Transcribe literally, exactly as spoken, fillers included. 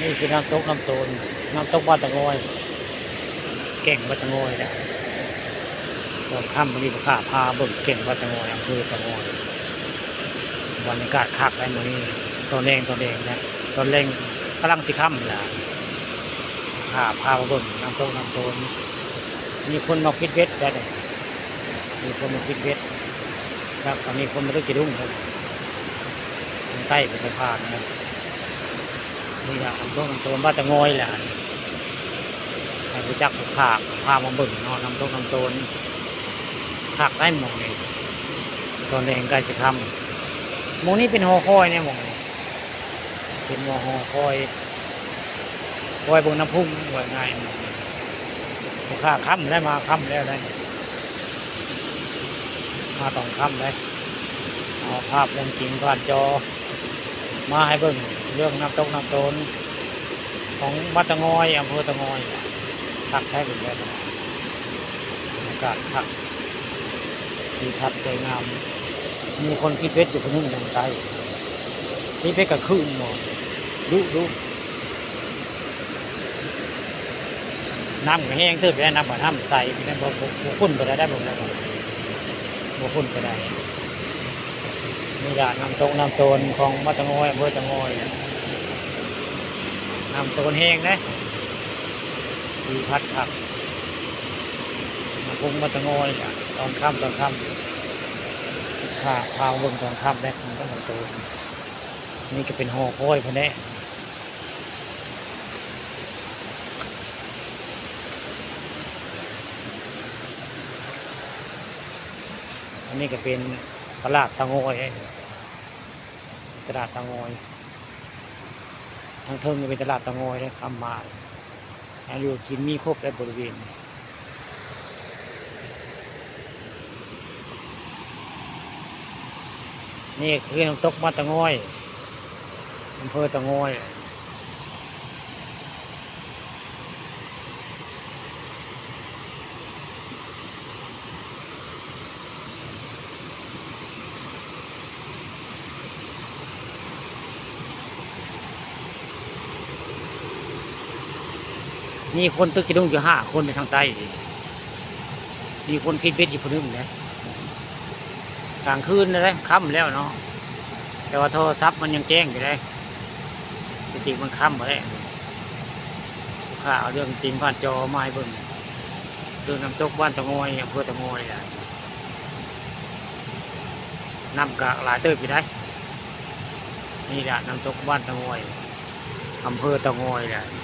นี่คือน้ำตกน้ำโตน น้ำตกบ้านตะงอย แก่งบ้านตะงอยนะ ตอนค่ำมื้อนี้ข้าพาเบิ่งแก่งบ้านตะงอย อำเภอตะงอย บรรยากาศคักได้มื้อนี้ ตอนแลง ตอนแลงนะ ตอนแลงกำลังสิค่ำนะ ข้าพามาเบิ่งน้ำตกน้ำโตน มีคนมาฟิตเวทได้เนี่ย มีคนมาฟิตเวท ครับ ก็มีคนมาตึกจะดุ้งครับ ใต้เป็นสะพานนะ นี่แหละน้ำตกน้ำโตนบ้านตะงอยแหละ ให้รู้จักผู้ภาค พามาเบิ่งเนาะ น้ำตกน้ำโตน คักได้หม่องนี้ ตอนแลงใกล้จะค่ำ หม่องนี้เป็นหอคอยเนี่ยหม่องนี้ เป็นหอคอย คอยเบิ่งน้ำพุว่าง่ายหม่องนี้ ผู้ภาคค่ำได้ มาค่ำแล้วได้ มาตอนค่ำได้ เอาภาพเรื่องจริงผ่านจอ มาให้เบิ่งเรื่องน้ำตกน้ำโตน ของบ้านตะงอย อำเภอตะงอย คักแท้เป็นแบบนั้น บรรยากาศคัก ทิวทัศน์สวยงาม มีคนฟิตเวทอยู่คนหนึ่งทางใต้ ฟิตเวทกลางคืนหมด ดุดุ น้ำก็แห้งเติบแล้ว น้ำก็น้ำใส พี่น้อง บ่ บ่ บ่ขุ่นไปได้ ได้บ่ได้ บ่ขุ่นไปได้ นี่ล่ะน้ำตกน้ำโตนของบ้านตะงอย อำเภอตะงอย น้ำโตนแห้งนะ ทิวทัศน์คัก น้ำพุงบ้านตะงอย ตอนค่ำ ตอนค่ำ พา พาเบิ่งตอนค่ำนะ น้ำตกน้ำโตน นี่ก็เป็นหอคอยพะแนะ อันนี้ก็เป็นตลาดเตางอย ตลาดเตางอย ทางเทิงก็เป็นตลาดเตางอยเลย คำมา อาหารอยู่กินมีครบในบริเวณ นี่คือน้ำตกบ้านเตางอย อำเภอเตางอย มีคนตึกจะดุ้งอยู่ห้าคนในทางใต้นี่ มีคนคิดเบ็ดอยู่คนหนึ่งนะ กลางคืนนะ ค่ำแล้วเนาะ แต่ว่าโทรศัพท์มันยังแจ้งอยู่เลย จริงๆมันค่ำไปแล้ว ข้าเอาเรื่องจริงผ่านจอมาให้เบิ่ง เรื่องน้ำตกบ้านเตางอย อำเภอเตางอยอ่ะ น้ำก็หลายเติบอยู่ได้ นี่แหละน้ำตกบ้านเตางอย อำเภอเตางอยแหละ